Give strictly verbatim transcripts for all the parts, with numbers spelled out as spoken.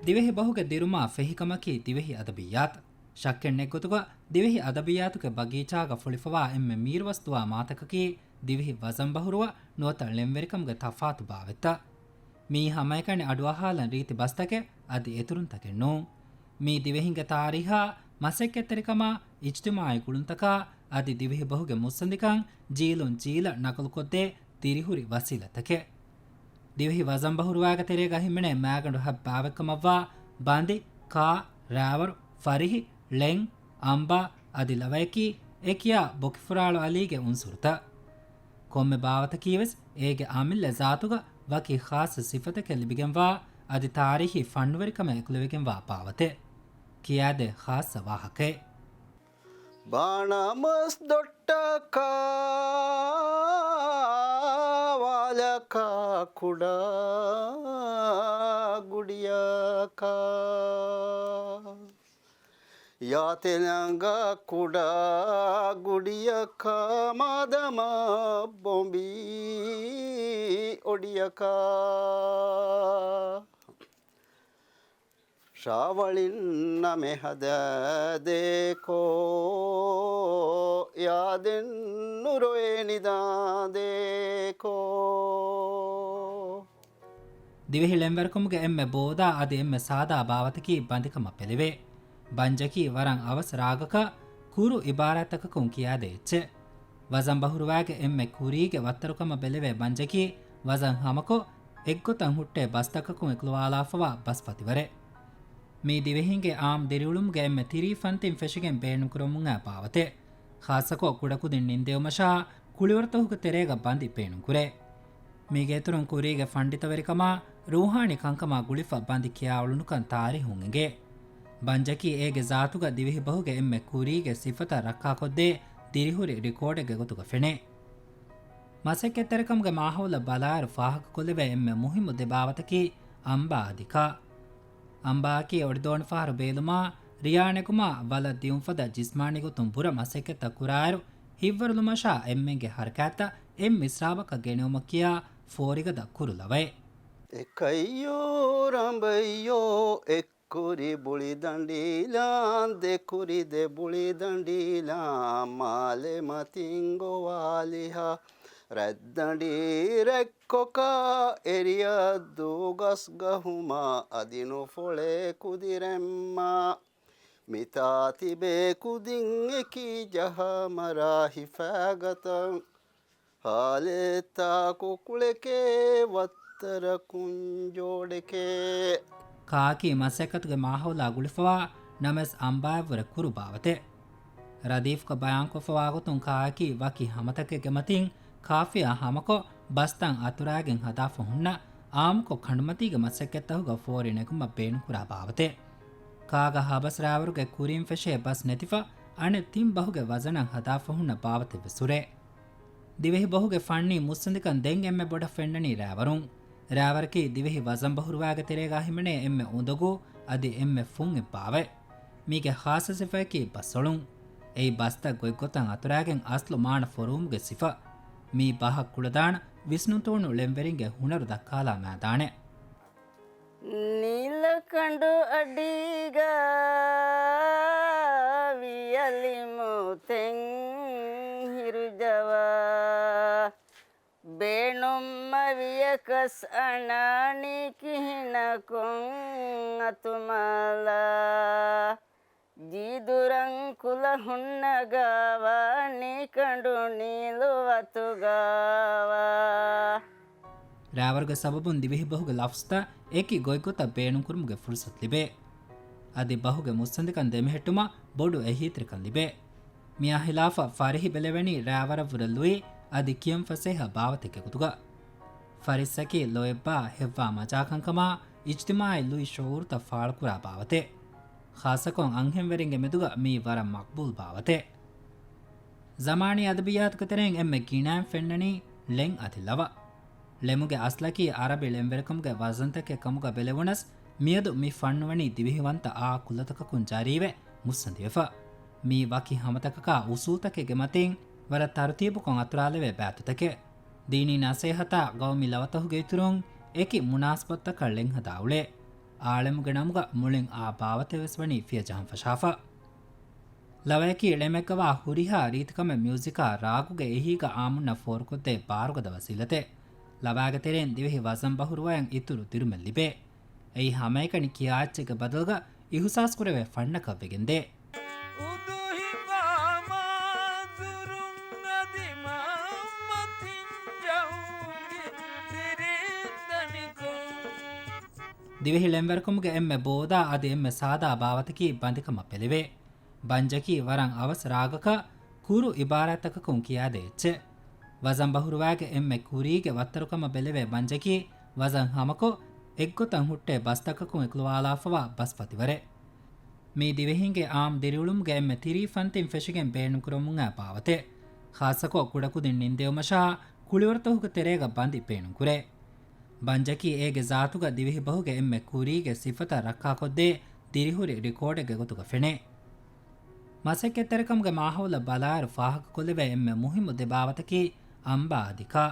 ދިވެހި ބަހުގެ ދިރުމާ ފެހިކަމަކީ ދިވެހި އަދަބިއްޔާތު. ޝައްކެއް ނެތްގޮތުގަ ދިވެހި އަދަބިއްޔާތުގެ ބަގީޗާގަ ފުޅިފަވާ އެންމެ މީރުވަސްދުވާ މާތަކަކީ ދިވެހި ވަޒަންބަހުރުވަ ނުވަތަ ޅެންވެރިކަމުގެ ތަފާތު ބާވަތްތައް. މީ ހަމައެކަނި އަޑުއަހާލަން ރީތި ބަސްތަކެއް އަދި އެތުރުންތަކެއް ނޫން. މީ ދިވެހިންގެ ތާރީހާ، މަސައްކަތްތެރިކަމާ، އިޖްތިމާޢީ ގުޅުންތަކާ އަދި ދިވެހި ބަހުގެ މުއްސަނދިކަން ޖީލުން ޖީލަށް ނަގަލުކޮށްދޭ ދިރިހުރި ވަސީލަތްތަކެއް. ދިވެހި ވަޒަންބަހުރުވާގެ ތެރޭގަ ހިމެނޭ މާގަނޑު ހައް ބާވަތްކަމަށްވާ ބަނދި، ކާ، ރާވަރު، ފަރިހި، ޅެން، އަނބާ އަދި ލަވަޔަކީ އެ ކިޔާ ބޮކިފުރާޅު އަލީގެ އުންސުރުތައް. ކޮންމެ ބާވަތަކީވެސް އޭގެ އަމިއްލަ ޒާތުގަ ވަކި ޚާއްޞަ ސިފަތަކެއް ލިބިގެންވާ އަދި ތާރީހީ ފަންނުވެރިކަމެއް އެކުލެވިގެންވާ ބާވަތެއް. ކިޔާދޭ ޚާއްޞަ ވާހަކައެއް. ބާނަމަސް ދޮއްޓަކާ ވާލަކާ ކުޑަ ގުޑިޔަކާ. ޔާތެލަނގަ ކުޑަ ގުޑިޔަކާ މާދަމަ ބޮނބި އޮޑިޔަކާ. ޝާވަޅިން ނަމެ ހަދާދޭކޯ، ޔާދެއް ނުރޮއެ ނިދާދޭކޯ. ދިވެހި ޅެންވެރިކަމުގެ އެންމެ ބޯދާ އަދި އެންމެ ސާދާ ބާވަތަކީ ބަނދިކަމަށް ބެލެވޭ. ބަންޖަކީ ވަރަށް އަވަސް ރާގަކަށް ކުރު އިބާރާތްތަކަކުން ކިޔާދޭ އެއްޗެއް. ވަޒަންބަހުރުވާގެ އެންމެ ކުރީގެ ވައްތަރުކަމަށް ބެލެވޭ ބަންޖަކީ ވަޒަން ހަމަކޮށް، އެއްގޮތަށް ހުއްޓޭ ބަސްތަކަކުން އެކުލަވާލާފަވާ ބަސް ފަތިވަރެއް. މީ ދިވެހިންގެ އާއްމު ދިރިއުޅުމުގެ އެންމެ ތިރީ ފަންތިން ފެށިގެން ބޭނުންކުރަމުންއައި ބާވަތެއް. ޚާއްޞަކޮށް ކުޑަކުދިން ނިންދެވުމަށާ ކުޅިވަރުތަކުގެ ތެރޭގަ ބަނދި ބޭނުންކުރޭ. މީގެއިތުރުން ކުރީގެ ފަންޑިތަވެރިކަމާ، ރޫޙާނީ ކަންކަމާ ގުޅިފަ ބަނދި ކިޔާއުޅުނުކަން ތާރީހުން އެނގޭ. ބަންޖަކީ އޭގެ ޒާތުގަ ދިވެހި ބަހުގެ އެންމެ ކުރީގެ ސިފަތައް ރައްކާކޮށްދޭ ދިރިހުރި ރިކޯޑެއްގެ ގޮތުގަ ފެނޭ. މަސައްކަތްތެރިކަމުގެ މާހައުލަށް ބަލާއިރު ފާހަގަކޮށްލެވޭ އެންމެ މުހިއްމު ދެ ބާވަތަކީ އަނބާ އަދި ކާ. އަނބާއަކީ އޮޑިދޯނިފަހަރު ބޭލުމާ، ރިޔާނެގުމާ، ވަލަށް ދިޔުންފަދަ ޖިސްމާނީ ގޮތުން ބުރަ މަސައްކަތްތައް ކުރާއިރު، ހިތްވަރުލުމަށާ އެންމެންގެ ހަރަކާތްތައް އެއް މިސްރާބަކަށް ގެނެވުމަށް ކިޔާ ފޯރިގަދަ ކުރު ލަވައެއް. އެކައްޔޯ ރަނބައްޔޯ އެއް ކުރި ބުޅިދަނޑިލާން، ދެ ކުރި ދެ ބުޅިދަނޑިލާން، މާލެ މަތިން ގޮވާލިހާ. ރަތްދަނޑި ރެއްކޮކާ، އެރިޔަށް ދޫ ގަސްގަހުމާ، އަދި ނުފޮޅޭ ކުދިރެންމާ. މިތާ ތިބޭ ކުދިން އެކީ ޖަހާ މަރާ ހިފާގަތަން. ހާލެއްތާ ކުކުޅެކޭ ވައްތަރަކުން ޖޯޑެކޭ. ކާއަކީ މަސައްކަތުގެ މާހައުލާ ގުޅިފަވާ ނަމަވެސް އަނބާއަށްވުރެ ކުރު ބާވަތެއް. ރަދީފްގަ ބަޔާންކޮށްފަވާގޮތުން ކާއަކީ ވަކި ހަމަތަކެއްގެ މަތިން ކާފިޔާ ހަމަކޮށް، ބަސްތައް އަތުރާގެން ހަދާފަ ހުންނަ އާއްމުކޮށް ކަނޑުމަތީގެ މަސައްކަތްތަކުގަ ފޯރި ނެގުމަށް ބޭނުންކުރާ ބާވަތެއް. ކާގަ ހަބަސް ރާވަރުގެ ކުރިން ފެށޭ ބަސް ނެތިފަ އަނެއް ތިން ބަހުގެ ވަޒަނަށް ހަދާފަ ހުންނަ ބާވަތެއްވެސް ހުރޭ. ދިވެހި ބަހުގެ ފަންނީ މުއްސަނދިކަން ދެން އެންމެ ބޮޑަށް ފެންނަނީ ރާވަރުން. ރާވަރަކީ ދިވެހި ވަޒަންބަހުރުވާގެ ތެރޭގަ ހިމެނޭ އެންމެ އުނދަގޫ އަދި އެންމެ ފުން އެއްބާވަތް. މީގެ ޚާއްޞަ ސިފައަކީ ބަސްއޮޅުން. އެއީ ބަސްތައް ގޮތްގޮތަށް އަތުރާގެން އަސްލު މާނަ ފޮރުވުމުގެ ސިފަ. މީ ބަހަށް ކުޅަދާނަ ވިސްނުންތޫނު ޅެންވެރިންގެ ހުނަރު ދައްކާލާ މައިދާނެއް. ނީލަކަނޑު އަޑީގަ ވިޔަލިމުތެން ހިރުޖަވާ، ބޭނުންމަ ވިޔަކަސް އަނާނީ ކިހިނަކުން އަތުމާލާ. ޖީދުރަން ކުލަ ހުންނަ ގާވާ، ނީކަނޑު ނީލު ވަތު ގާވާ. ރާވަރުގެ ސަބަބުން ދިވެހި ބަހުގެ ލަފްޒުތައް އެކި ގޮތްގޮތަށް ބޭނުންކުރުމުގެ ފުރުސަތު ލިބޭ. އަދި ބަހުގެ މުއްސަނދިކަން ދެމެހެއްޓުމަށް ބޮޑު އެހީތެރިކަން ލިބޭ. މިއާ ހިލާފަށް ފަރިހި ބެލެވެނީ ރާވަރަށްވުރެ ލުއި އަދި ކިޔަން ފަސޭހަ ބާވަތެއްގެ ގޮތުގަ. ފަރިއްސަކީ ލޯތްބާ ހެއްވާ މަޖާކަންކަމާ އިޖްތިމާޢީ ލުއި ޝުޢޫރުތައް ފާޅުކުރާ ބާވަތެއް. ޚާއްޞަކޮށް އަންހެންވެރިންގެ މެދުގަ މީ ވަރަށް މަޤްބޫލް ބާވަތެއް. ޒަމާނީ އަދަބިއްޔާތުގެ ތެރެއިން އެންމެ ގިނައިން ފެންނަނީ ޅެން އަދި ލަވަ. ޅެމުގެ އަސްލަކީ އަރަބި ޅެންވެރިކަމުގެ ވަޒަންތަކެއް ކަމުގަ ބެލެވުނަސް، މިއަދު މި ފަންނުވަނީ ދިވެހިވަންތަ އާ ކުލަތަކަކުން ޖަރީވެ މުއްސަނދިވެފަ. މީ ވަކި ހަމަތަކަކާ އުސޫލްތަކެއްގެ މަތިން ވަރަށް ތަރުތީބުކޮށް އަތުރާލެވޭ ބައިތުތަކެއް. ދީނީ ނަސޭހަތާ ގައުމީ ލަވަތަހުގެ އިތުރުން އެކި މުނާސަބަތުތަކަށް ޅެން ހަދާ އުޅޭ. އާޅެމުގެ ނަމުގަ މުޅިން އާ ބާވަތެއް ވެސް ވަނީ ފިޔަޖަހަން ފަށާފަ. ލަވަޔަކީ ޅެމެއްގަވާ ހުރިހާ ރީތިކަމެއް މިއުޒިކާ ރާގުގެ އެހީގަ އާއްމުންނަށް ފޯރުކޮށްދޭ ބާރުގަދަ ވަސީލަތެއް. ލަވައިގެ ތެރެއިން ދިވެހި ވަޒަން ބަހުރުވަޔަށް އިތުރު ދިރުމެއް ލިބޭ. އެއީ ހަމައެކަނި ކިޔާ އެއްޗެއްގެ ބަދަލުގަ އިހުސާސްކުރެވޭ ފަންނަކަށް ވެގެންދޭ. އުދުހިފާމާ ދުރުން އަދި މައްމަތިން ޖަހުގެ ތެރޭ ދަނިކޮށް. ދިވެހި ޅެންވެރިކަމުގެ އެންމެ ބޯދާ އަދި އެންމެ ސާދާ ބާވަތަކީ ބަނދިކަމަށް ބެލެވޭ. ބަންޖަކީ ވަރަށް އަވަސް ރާގަކަށް ކުރު އިބާރާތްތަކަކުން ކިޔާދޭ އެއްޗެއް. ވަޒަން ބަހުރުވައިގެ އެންމެ ކުރީގެ ވައްތަރުކަމަށް ބެލެވޭ ބަންޖަކީ ވަޒަން ހަމަކޮށް، އެއްގޮތަށް ހުއްޓޭ ބަސްތަކަކުން އެކުލަވާލާފަވާ ބަސް ފަތިވަރެއް. މީ ދިވެހިންގެ އާއްމު ދިރިއުޅުމުގެ އެންމެ ތިރީ ފަންތިން ފެށިގެން ބޭނުންކުރަމުން އައި ބާވަތެއް. ޚާއްޞަކޮށް، ކުޑަކުދިން ނިންދެވުމަށާ، ކުޅިވަރުތަކުގެ ތެރޭގަ ބަންދި ބޭނުންކުރޭ. ބަންޖަކީ އޭގެ ޒާތުގަ ދިވެހިބަހުގެ އެންމެ ކުރީގެ ސިފަތައް ރައްކާކޮށްދޭ ދިރިހުރި ރިކޯޑެއްގެ ގޮތުގަ ފެނޭ. މަސައްކަތްތެރިކަމުގެ މާހައުލަށް ބަލާއިރު ފާހަގަކޮށްލެވޭ އެންމެ މުހިއްމު ދެ ބާވަތަކީ އަނބާ އަދި ކާ.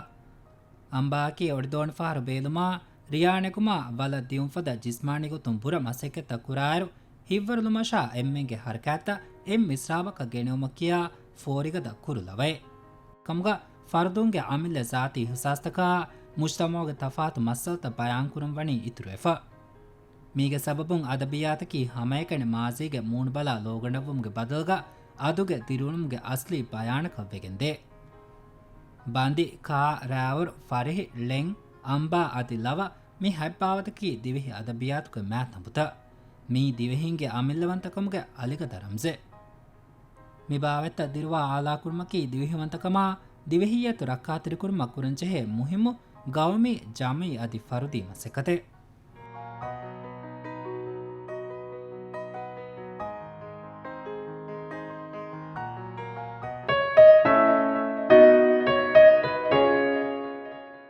އަނބާއަކީ އޮޑިދޯނިފަހަރު ބޭލުމާ، ރިޔާނެގުމާ، ވަލަށް ދިއުންފަދަ ޖިސްމާނީ ގޮތުން ބުރަ މަސައްކަތްތައް ކުރާއިރު، ހިތްވަރުލުމަށާ އެންމެންގެ ހަރަކާތްތައް އެއް މިސްރާބަކަށް ގެނެވުމަށް ކިޔާ ފޯރިގަދަ ކުރު ލަވައެއް. ކަމުގަ، ފަރުދުންގެ އަމިއްލަ ޒާތީ އިހުސާސްތަކާ، މުޖްތަމަޢުގެ ތަފާތު މައްސަލަތައް ބަޔާންކުރުން ވަނީ އިތުރުވެފަ. މީގެ ސަބަބުން އަދަބިއްޔާތަކީ ހަމައެކަނި މާޒީގެ މޫނުބަލާ ލޯގަނޑަށްވުމުގެ ބަދަލުގަ އަދުގެ ދިރިއުޅުމުގެ އަސްލީ ބަޔާނަކަށް ވެގެންދޭ. ބަންދި، ކާ، ރާވަރު، ފަރިހި، ޅެން، އަނބާ އަދި ލަވަ މި ހަތް ބާވަތަކީ ދިވެހި އަދަބިއްޔާތުގެ މާތް ތަނބުތައް. މީ ދިވެހިންގެ އަމިއްލަވަންތަކަމުގެ އަލިގަދަ ރަމްޒެއް. މި ބާވަތްތައް ދިރުވާ އާލާކުރުމަކީ ދިވެހިވަންތަކަމާ، ދިވެހިއްޔަތު ރައްކާތެރިކުރުމަށް ކުރަންޖެހޭ މުހިއްމު ގައުމީ، ޖަމްޢީ އަދި ފަރުދީ މަސައްކަތެއް.